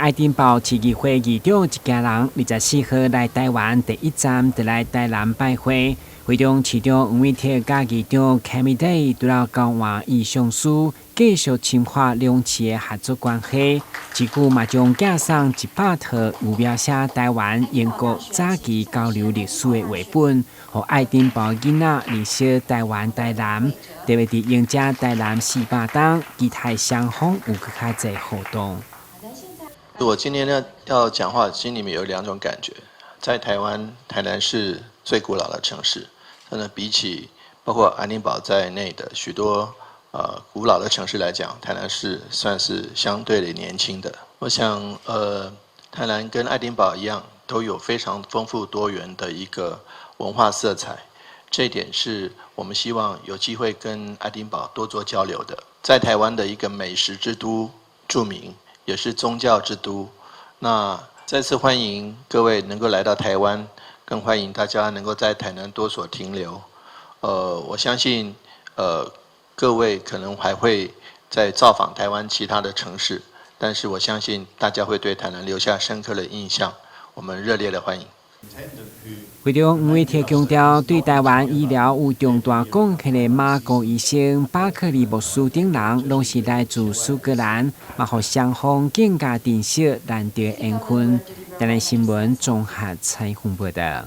愛丁堡市議會議長一行人24號來臺灣，第一站就來台南拜會。會中市長黃偉哲佮議長 Kemi Day 除了交換意向書，繼續深化兩市的合作關係。市府嘛將寄送100套有描寫臺灣英國早期交流歷史的繪本，予愛丁堡囡仔認識臺灣台南。特別佇迎接台南400冬，期待雙方有閣較濟互動。我今天呢要講話，心裡面有兩種感覺。在台灣，台南是最古老的城市。那比起包括愛丁堡在內的許多古老的城市來講，台南是算是相對的年輕的。我想，台南跟愛丁堡一樣，都有非常豐富多元的一個文化色彩。這一點是我們希望有機會跟愛丁堡多做交流的。在台灣的一個美食之都著名，也是宗教之都。那再次歡迎各位能夠來到台灣，更歡迎大家能夠在台南多所停留。我相信，各位可能還會再造訪台灣其他的城市，但是我相信大家會對台南留下深刻的印象。我們熱烈的歡迎。會中黃偉哲強調，對臺灣醫療有重大貢獻的馬高醫生、巴克利牧師等人，攏是來自蘇格蘭，嘛予雙方更加珍惜難得緣分。台南新聞綜合採訪報道。